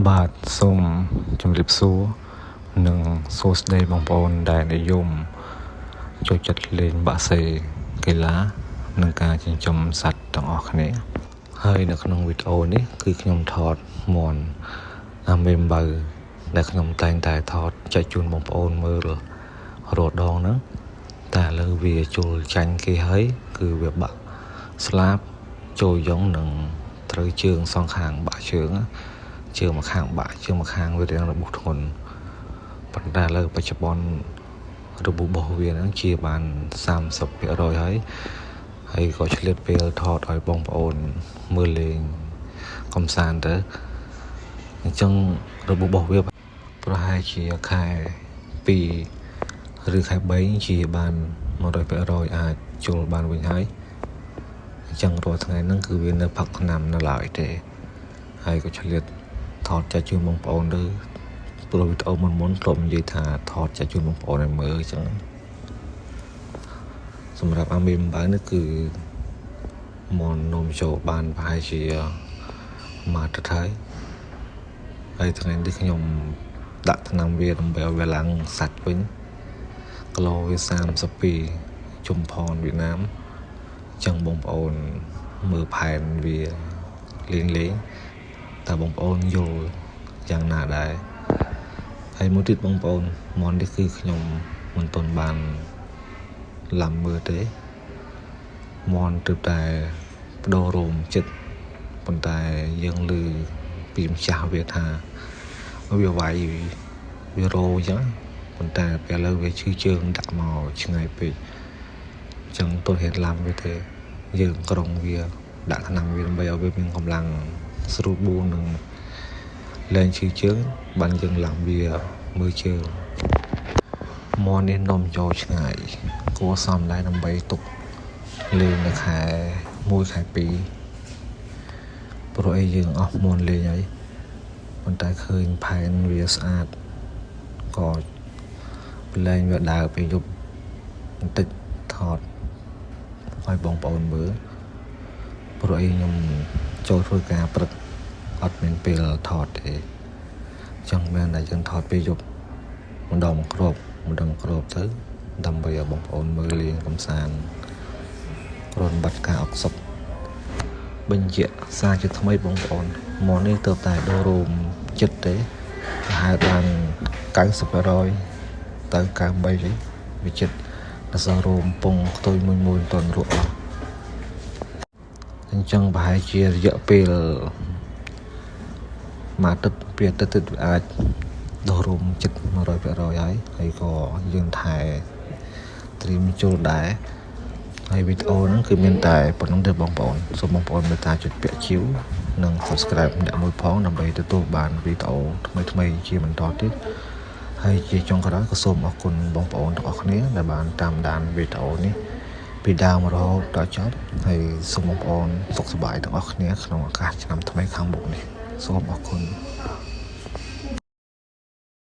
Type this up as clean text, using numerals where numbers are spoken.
បាទសូមជម្រាបសួរនិងសួស្តីបងប្អូនដែលនិយមចូលចិត្តលេងបាក់សីកីឡានិងការចិញ្ចឹមសត្វទាំងអស់គ្នាហើយនៅក្នុងវីដេអូនេះគឺខ្ញុំថតមាន់អាមេអំបៅដែលខ្ញុំតែងតែថតចែកជូនបងប្អូនមើលរាល់ដងហ្នឹងតែឥឡូវវាជុលចាញ់គេហើយគឺវាបាក់ស្លាបចូលយ៉ងនឹងត្រូវជើងសងខាងបាក់ជើងណា ជើងម្ខាងបាក់ជើងម្ខាងវារាងរបួសធ្ងន់ប៉ុន្តែឥឡូវបច្ចុប្បន្នរបួសរបស់វាហ្នឹងជាបាន30%ហើយហើយក៏ឆ្លៀតពេលថតឲ្យបងប្អូនមើលលេងកំសាន្តទៅអញ្ចឹងរបួសរបស់វាប្រហែលជាខែ2ឬខែ3ជាបាន100%អាចជុលបានវិញហើយអញ្ចឹងរាល់ថ្ងៃហ្នឹងគឺវានៅផឹកថ្នាំនៅឡើយទេហើយក៏ឆ្លៀត ថតចែកជូនបងប្អូនទៅព្រោះវីដេអូមុនមុនធ្លាប់និយាយថាថតចែកជូនបងប្អូនឲ្យមើលអញ្ចឹងសម្រាប់អាមីអំបៅនេះគឺមននោមចូលបានប្រហែលជាមួយអាទិត្យហើយហើយថ្ងៃនេះខ្ញុំដាក់ថ្នាំវាដើម្បីឲ្យវាឡើងសាច់វិញគីឡូវា32ជុំផនវៀតណាមអញ្ចឹងបងប្អូនមើលផែនវាលេងលេង តើបងប្អូនយល់យ៉ាងណាដែរហើយមួយទៀតបងប្អូនមន់នេះគឺខ្ញុំមិនទាន់បានឡាំមើលទេមន់ទើបតែបដូររោមចិត្តប៉ុន្តែយើងឮពីម្ចាស់វាថាវាវាយវារោអញ្ចឹងប៉ុន្តែពេលឥឡូវវាឈឺជើងដាក់មកឆ្ងាយពេកអញ្ចឹងទល់ហ៊ានឡាំវាទេយើងក្រុងវាដាក់ថ្នាំវាដើម្បីឲ្យវាមានកម្លាំងស្រួលបួងនឹងលែងឈឺជើងបានយើងឡើងវាមើលជើងមន់នេះនំចូលឆ្ងាយគួរសមដែរដើម្បីទុកលេងនៅខែ1ខែ2ព្រោះអីយើងអស់មន់លេងហើយប៉ុន្តែឃើញផែនវាស្អាតក៏ប្រឡែងវាដើរពេលយប់បន្តិចថតឲ្យបងប្អូនមើលព្រោះអីខ្ញុំចូលធ្វើការព្រឹកអត់មានពេលថតទេអញ្ចឹងមានតែយើងថតពេលយប់ម្ដងមួយគ្រាប់ម្ដងមួយគ្រាប់ទៅដើម្បីឲ្យបងប្អូនមើលលេងកំសាន្តរនបាត់ការអផ្សុកបញ្ជាក់សារជាថ្មីបងប្អូនមកនេះទៅតែដូររោមចិត្តទេប្រហែលបាន90%ទៅ93ទេវាចិត្តដល់សរោមពងខ្ទុយមួយមួយមិនទាន់រក់អស់អញ្ចឹងប្រហែលជារយៈពេលមួយអាទិត្យពីរអាទិត្យទៀតវាអាចដោះរោមចិត្ត100%ហើយហើយក៏យើងថែត្រៀមចូលដែរហើយវីដេអូហ្នឹងគឺមានតែប៉ុណ្្នឹងទេបងប្អូនសូមបងប្អូនមេត្តាចុចពាក្យជីវនិង Subscribe អ្នកមួយផងដើម្បីទទួលបានវីដេអូថ្មីៗជាបន្តទៀតហើយជាចុងក្រោយក៏សូមអរគុណបងប្អូនទាំងអស់គ្នាដែលបានតាមដានវីដេអូនេះពីដើមរហូតដល់ចប់ហើយសូមបងប្អូនសុខសប្បាយទាំងអស់គ្នាក្នុងឱកាសឆ្នាំថ្មីខាងមុខនេះសូមអរគុណ។